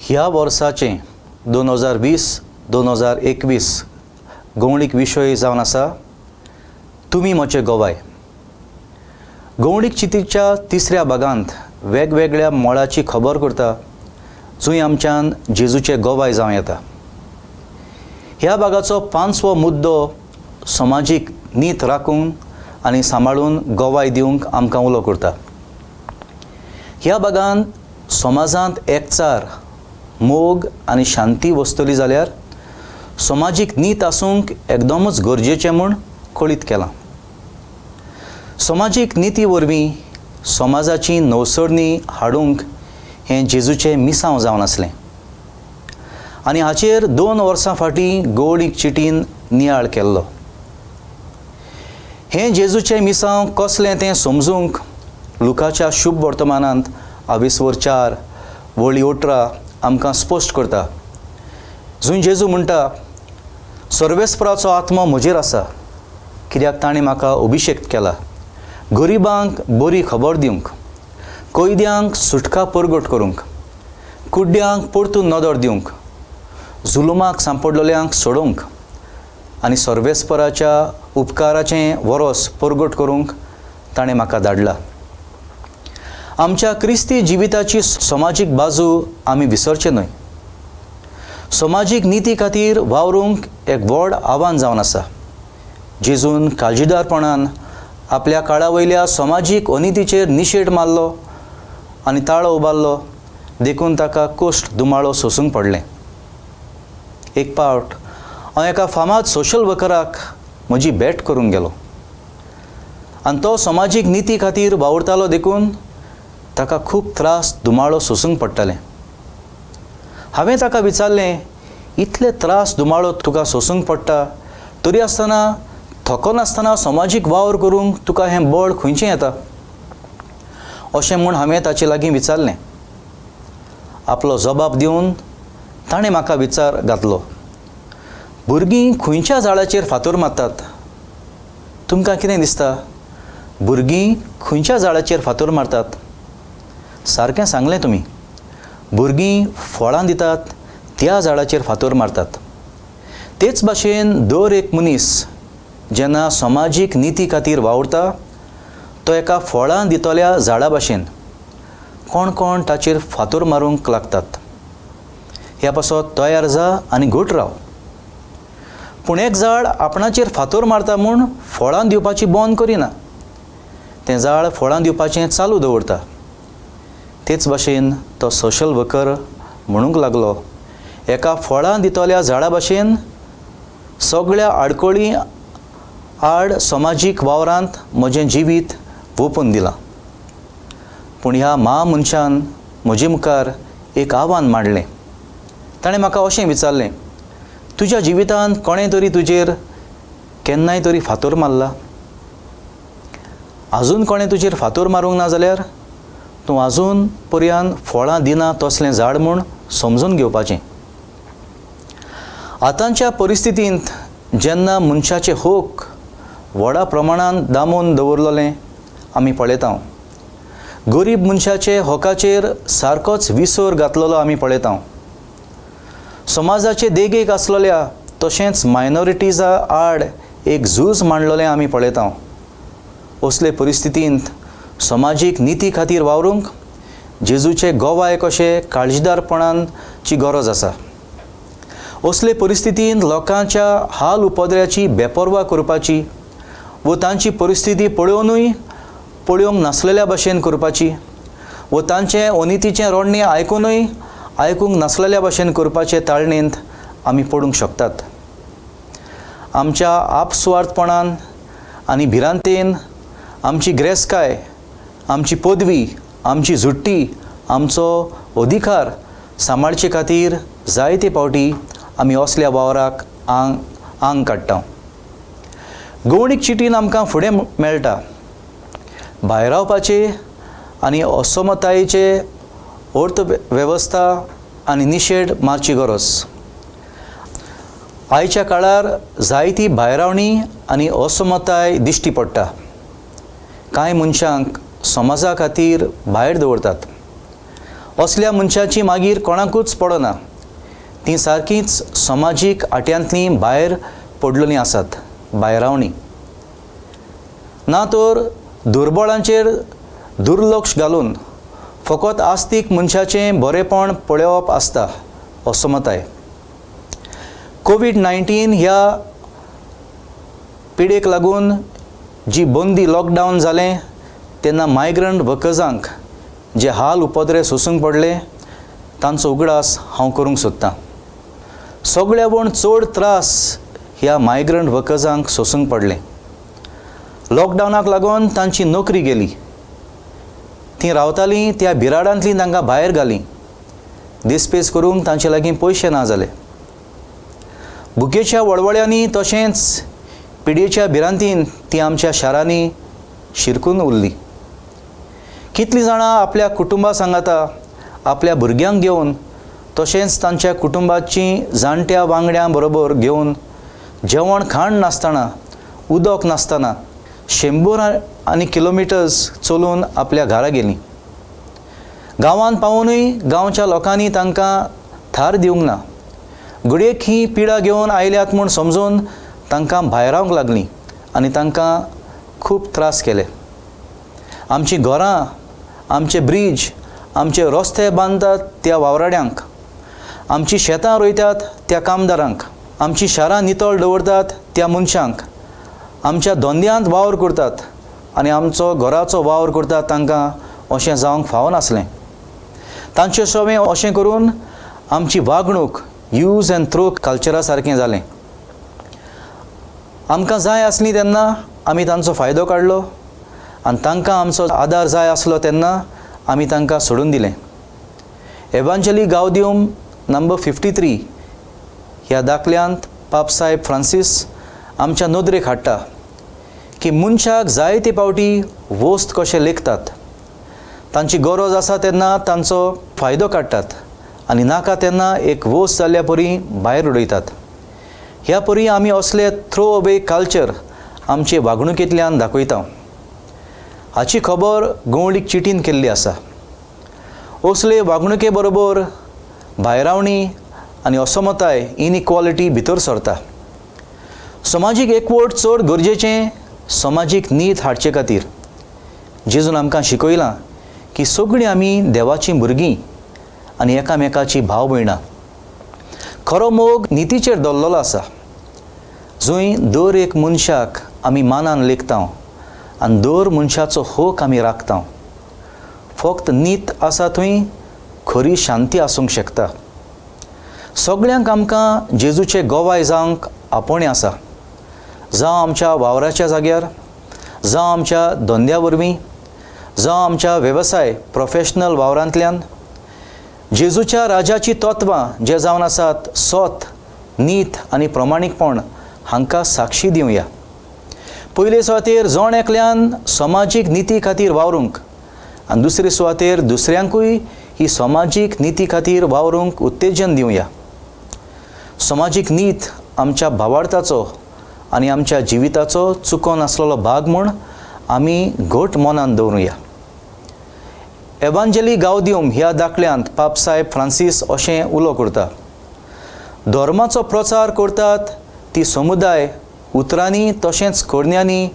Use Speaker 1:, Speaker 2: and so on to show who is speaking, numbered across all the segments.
Speaker 1: ह्या वर्साचें 2020 2021 गवणीक विशय जावन आसा तुमी म्हजे गोवाय. गवणीक चितीच्या तिसऱ्या भागांत वेगवेगळ्या मोळाची खबर करता जंय आमच्यान जेजूचे गोवाय जावं येता. ह्या भागाचो पांचवो मुद्दो समाजीक नीत राखून आनी सांबाळून गोवाय दिवंक आमकां उलो करता. ह्या भागांत समाजांत एकचार, मोग आनी शांती वसतली जाल्यार समाजीक नीत आसूंक एकदमच गरजेचें म्हूण कळीत केलां. समाजीक निती वरवीं समाजाची नवसरणी हाडूंक हें जेजूचें मिसांव जावन आसलें आनी हाचेर 2 वर्सां फाटीं गवळीक चिटीन नियाळ केल्लो. हें जेजूचें मिसांव कसलें तें समजूंक लुकाच्या शुभ वर्तमानांत आविस्वर 4 वळी 18 आमकां स्पश्ट करता. जंय जेजू म्हणटा, सर्वेस्पराचो आत्मो म्हजेर आसा, कित्याक ताणें म्हाका अभिशेक केला गरिबांक बरी खबर दिवंक, कैद्यांक सुटका परगट करूंक, कुड्ड्यांक परतून नदर दिवंक, जुलुमाक सांपडलेल्यांक सोडोवंक आनी सर्वेस्पराच्या उपकाराचें वरोस परगट करूंक ताणें म्हाका धाडला. आमच्या क्रिस्ती जिविताची समाजीक बाजू आमी विसरचे न्हय. समाजीक निती खातीर वावरूंक एक व्हड आव्हान जावन आसा. जेजून काळजीदारपणान आपल्या काळा वयल्या समाजीक अनितीचेर निशेड मारलो आनी ताळो उबारलो, देखून ताका कश्ट दुमाळो सोसूंक पडलें. एक पावट हांव एका फामाद सोशल वर्कराक म्हजी भेट करूंक गेलो आनी तो समाजीक निती खातीर वावुरतालो, देखून ताका खूब त्रास दुमाळो सोसूंक पडटालें. हांवें ताका विचारलें, इतले त्रास दुमाळो तुका सोसूंक पडटा तरी आसतना थकनासतना समाजीक वावर करूंक तुका हें बळ खंयचें येता, अशें म्हूण हांवें ताचे लागीं विचारलें. आपलो जबाब दिवन ताणें म्हाका विचार घातलो, भुरगीं खंयच्या झाडाचेर फातर मारतात? तुमकां कितें दिसता, भुरगीं खंयच्या झाडाचेर फातर मारतात? सारकें सांगलें तुमी, भुरगीं फळां दितात त्या झाडाचेर फातर मारतात. तेच भाशेन दर एक मनीस जेन्ना समाजीक निती खातीर वावुरता तो एका फळां दितल्या झाडा भाशेन कोण कोण ताचेर फातर मारूंक लागतात. ह्या पासत तयार जा आनी घट राव. पूण एक झाड आपणाचेर फातर मारता म्हूण फळां दिवपाची बंद करिना, तें झाड फळां दिवपाचें चालू दवरता. तेच भाशेन तो सोशल वर्कर म्हणूंक लागलो, एका फळां दितल्या झाडा भाशेन सगळ्या आडकळी आड समाजीक वावरांत म्हजें जिवीत वोपून दिलां. पूण ह्या म्हामनशान म्हजे मुखार एक आव्हान मांडलें. ताणें म्हाका अशें विचारलें, तुज्या जिवितांत कोणें तरी तुजेर केन्नाय तरी फातर मारला? आजून कोणें तुजेर फातर मारूंक ना जाल्यार तूं आजून पर्यान फळां दिना तसलें झाड म्हूण समजून घेवपाचें. आतांच्या परिस्थितींत जेन्ना मनशाचे हक व्हडा प्रमाणान दामून दवरलेलें आमी पळयता, गरीब मनशाचे हकाचेर सारकोच विसर घातलेलो आमी पळयता, समाजाचे देगेक आसलेल्या तशेंच मायनॉरिटीजा आड एक झूज मांडलेलें आमी पळयता. असले परिस्थितींत समाजीक निती खातीर वावरूंक जेजूचे गोवाय कशे काळजीदारपणाची गरज आसा. असले परिस्थितींत लोकांच्या हाल उपद्र्याची बेपर्वा करपाची वो तांची परिस्थिती पळोवनूय पळोवंक नासलेल्या भाशेन करपाची वो तांचें अनितीचें रडणें आयकुनूय आयकूंक नासलेल्या भाशेन करपाचे ताळणेंत आमी पडूंक शकतात. आमच्या आपसुवार्थपणान आनी भिरांतेन आमची ग्रेसकाय, आमची पदवी, आमची झुट्टी, आमचो अधिकार सांबाळचे खातीर जायते पावटी आमी असल्या वावराक आंग आंग काडटा. गवणीक चिटीन आमकां फुडें मेळटा भायरावपाचे आनी असमतायेचे अर्थवेवस्था आनी निशेड मारची गरज. आयच्या काळार जायती भायरावणी आनी असमताय दिश्टी पडटा. कांय मनशांक समाजा खातीर भायर दवरतात. असल्या मनशाची मागीर कोणाकूच पडना. तीं सारकींच समाजीक आट्यांतलीं भायर पडलेलीं आसात, भायरावणी. ना तर दुर्बळांचेर दुर्लक्ष घालून फकत आस्तीक मनशाचें बरेंपण पळोवप आसता, असमताय. कोवीड-19 ह्या पिडेक लागून जी बंदी लॉकडावन जालें तेन्ना मायग्रंट वर्कर्सांक जे हाल उपद्रे सोसूंक पडले तांचो उगडास हांव करूंक सोदतां. सगळ्या वण चड त्रास ह्या मायग्रंट वर्कर्सांक सोसूंक पडले. लॉकडावनाक लागून तांची नोकरी गेली. तीं रावतालीं त्या बिराडांतलीं तांकां भायर घालीं. दिसपेस करूंक तांचे लागीं पयशे ना जाले. भुकेच्या वळवळ्यांनी तशेंच पिडयेच्या भिरांतीन ती आमच्या शारांनी शिरकून उरली. कितलीं जाणां आपल्या कुटुंबा सांगाता आपल्या भुरग्यांक घेवन तशेंच तांच्या कुटुंबाची जाणट्या वांगड्यां बरोबर घेवन जेवण खाण नासतना, उदक नासतना 100 आनी किलोमिटर्स चलून आपल्या घरा गेलीं. गांवांत पावोनूय गांवच्या लोकांनी तांकां थार दिवंक ना. घडयेक ही पिडा घेवन आयल्यात म्हूण समजून तांकां भायरावंक लागलीं आनी तांकां खूब त्रास केले. आमचीं घरां, आमचे ब्रीज, आमचे रस्ते बांदतात त्या वावराड्यांक, आमचीं शेतां रोयतात त्या कामदारांक, आमचीं शारां नितळ दवरतात त्या मनशांक, आमच्या धंद्यांत वावर करतात आनी आमचो घराचो वावर करतात तांकां अशें जावंक फावनासलें. तांचे सवें अशें करून आमची वागणूक यूज अँड थ्रो कल्चरा सारकें जालें. आमकां जाय आसली तेन्ना आमी तांचो फायदो काडलो आनी तांकां आमचो आदार जाय आसलो तेन्ना आमी तांकां सोडून दिलें. एवांजली गावदियम नंबर 53 ह्या दाखल्यांत पापसाहेब फ्रांसीस आमच्या नदरेक हाडटा की मनशाक जायते पावटी वस्त कशें लेखतात. तांची गरज आसा तेन्ना तांचो फायदो काडटात आनी नाका तेन्ना एक वस्त जाल्ल्या परी भायर उडयतात. ह्या परी आमी असले थ्रो अवे कल्चर आमचे वागणुकेंतल्यान दाखयता. हाची खबर गवळीक चिटीन केल्ली आसा. असले वागणुके बरोबर भायरावणी आनी असमताय, इनइक्वालिटी भितर सरता. समाजीक एकवट चड गरजेचें समाजीक नीत हाडचे खातीर. जेजून आमकां शिकयलां की सगळीं आमी देवाचीं भुरगीं आनी एकामेकाची भाव भयणां. खरो मोग नितीचेर दवरलेलो आसा, जंय दर एक मनशाक आमी मानान लेखता आनी दर मनशाचो हक आमी राखता. फक्त नीत आसा थंय खरी शांती आसूंक शकता. सगळ्यांक आमकां जेजूचे गोवाय जावंक आपोवणें आसा, जावं आमच्या वावराच्या जाग्यार, जावं आमच्या धंद्या वरवीं, जावं आमच्या वेवसाय प्रोफेशनल वावरांतल्यान. जेजूच्या राजाची तत्वां जे जावन आसात सत, नीत आनी प्रमाणीकपण हांकां साक्षी दिवया. पयले सुवातेर जण एकल्यान समाजीक निती खातीर वावरूंक आनी दुसरे सुवातेर दुसऱ्यांकूय ही समाजीक निती खातीर वावरूंक उत्तेजन दिवया. समाजीक नीत आमच्या भावार्थाचो आनी आमच्या जिविताचो चुकोन आसलेलो भाग म्हूण आमी घट मनान दवरुया. एवांजली गावदियम ह्या दाखल्यांत पापसाहेब फ्रांसीस अशें उलो करता. धर्माचो प्रचार करतात ती समुदाय उतरांनी तशेंच करण्यांनी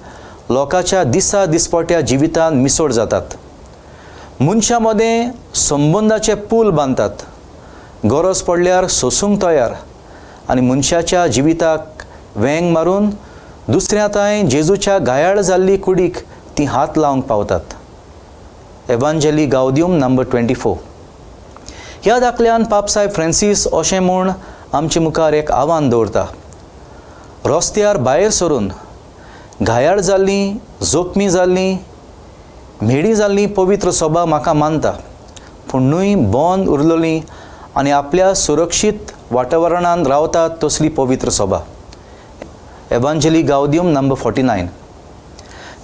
Speaker 1: लोकांच्या दिसा दिसपट्या जिवितांत मिसळ जातात. मनशां मदें संबंदाचे पूल बांदतात, गरज पडल्यार सोसूंक तयार आनी मनशाच्या जिविताक वेंग मारून दुसऱ्या तांय जेजूच्या घायाळ जाल्ली कुडीक ती हात लावंक पावतात. एवांजली गावदियम नंबर 24. ह्या दाखल्यान पापसाहेब फ्रांसीस अशें म्हूण आमचे मुखार एक आव्हान दवरता. रस्त्यार भायर सरून घायाळ जाल्लीं, जोखमी जाल्लीं, म्हेडी जाल्लीं पवित्र सभा म्हाका मानता, पूण न्हय बंद उरलेली आनी आपल्या सुरक्षीत वातावरणांत रावतात तसली पवित्र सभा. एवांजली गावदियम number 49.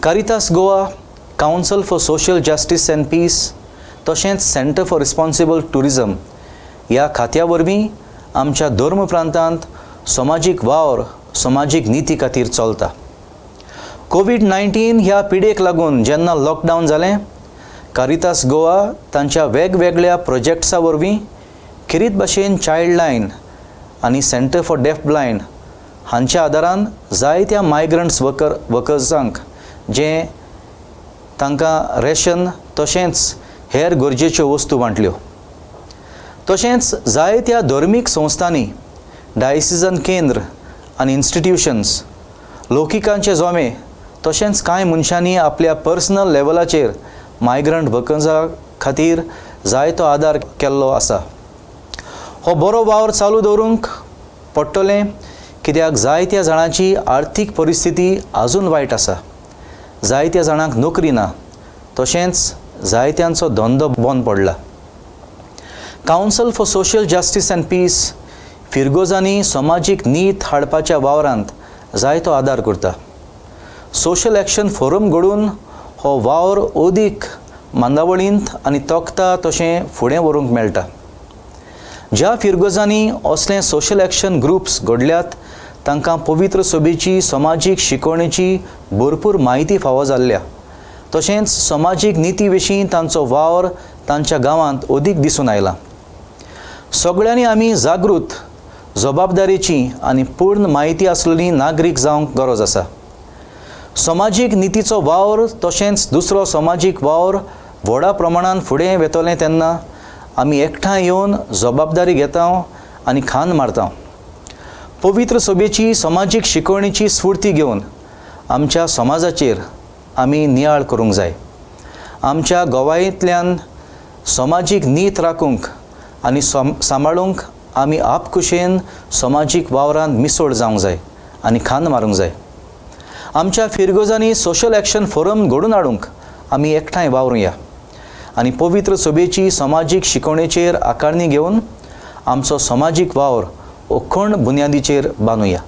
Speaker 1: Caritas Goa, Council for Social Justice and Peace तशेंच सेंटर फॉर रिस्पॉन्सिबल ट्युरिजम ह्या खात्या वरवीं आमच्या धर्म प्रांतांत समाजीक वावर समाजीक निती खातीर चलता. कोवीड-19 ह्या पिडेक लागून जेन्ना लॉकडावन जालें, कारितास गोवा तांच्या वेगवेगळ्या प्रोजेक्ट्सा वरवीं खेरीत भाशेन चायल्ड लायन आनी सेंटर फॉर डेफ ब्लायंड हांच्या आदारान जायत्या मायग्रंट्स वर्कर्सांक जें तांकां रेशन तशेंच हेर गरजेच्यो वस्तू वांटल्यो. तशेंच जायत्या धर्मीक संस्थांनी, डायसिजन केंद्र आनी इन्स्टिट्युशन्स, लौकिकांचे जोमे तशेंच कांय मनशांनी आपल्या पर्सनल लेवलाचेर मायग्रंट वर्कर्सां खातीर जायतो आदार केल्लो आसा. हो बरो वावर चालू दवरूंक पडटलें, कित्याक जायत्या जाणांची आर्थीक परिस्थिती आजून वायट आसा. जायत्या जाणांक नोकरी ना, तशेंच जायत्यांचो धंदो बंद पडला. Council for Social Justice and Peace फिरगोजांनी समाजीक नीत हाडपाच्या वावरांत जायतो आदार करता. सोशल एक्शन फोरम घडून हो वावर अदीक मांदावळींत आनी तोखता तशें फुडें व्हरूंक मेळटा. ज्या फिरगोजांनी असले सोशल एक्शन ग्रुप्स घडल्यात तांकां पवित्र सभेची समाजीक शिकवणेची भरपूर म्हायती फावो जाल्ल्या, तशेंच समाजीक निती विशीं तांचो वावर तांच्या गांवांत अदीक दिसून आयला. सगळ्यांनी आमी जागृत, जबाबदारेची आनी पूर्ण म्हायती आसलेली नागरीक जावंक गरज आसा. समाजीक नितीचो वावर तशेंच दुसरो समाजीक वावर व्हडा प्रमाणान फुडें वेतलें तेन्ना आमी एकठांय येवन जबाबदारी घेता आनी खांद मारता. पवित्र सभेची समाजीक शिकवणेची स्फूर्ती घेवन आमच्या समाजाचेर आमी नियाळ करूंक जाय. आमच्या गोवायेंतल्यान समाजीक नीत राखूंक आनी सांबाळूंक आमी आपखुशेन समाजीक वावरांत मिसळ जावंक जाय आनी खांद मारूंक जाय. आमच्या फिरगोजांनी सोशल एक्शन फोरम घडोवन हाडूंक आमी एकठांय वावरुया आनी पवित्र सभेची समाजीक शिकवणेचेर आकारणी घेवन आमचो समाजीक वावर अखंड बुन्यादीचेर बांदुया.